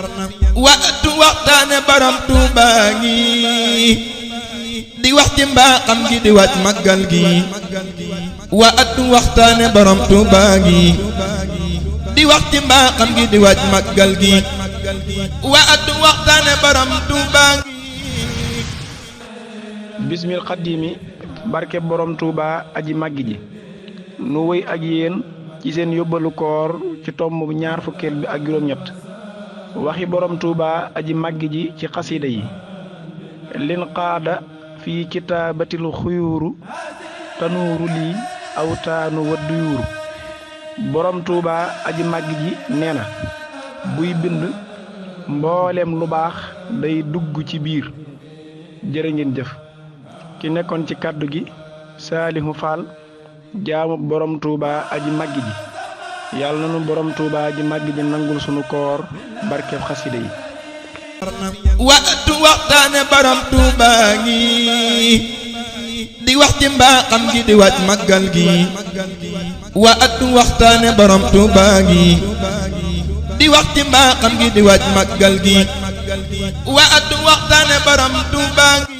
waxtu waxtaane borom Tuuba ngi di wax ci mbaaxam gi di wàcc màggal gi waxtu waxtaane borom Tuuba ngi di wax ci mbaaxam gi di wàcc màggal gi waxtu waxtaane borom Tuuba ngi bismil xaddiimi barke borom Tuuba aji màgg ji nu wëy ak yéen ci seen yóbbalu koor ci tomb ñaar fukkeel bi ak juróom-ñett waxi borom Tuuba aji màgg ji ci xasida yi lin qaada fii kitaabatil xuyuuru tanuuru lii aw taanu waddu yuuru borom Tuuba aji màgg ji nee na buy bind mboolem lu baax day dugg ci biir jërë ngeen jëf ki nekkoon ci kàddu gi Saalihu Faal jaamu borom Tuuba aji màgg ji yàlla nanu borom Tuuba aji màgg ji nangul sunu koor barkeb xasida yi waxtu waxtaane borom Tuuba ngi di wax ci mbaaxam gi di wàcc màggal gi waxtu waxtaane borom Tuuba ngi di wax ci mbaaxam gi di wàcc màggal gi waxtu waxtaane borom Tuuba ngi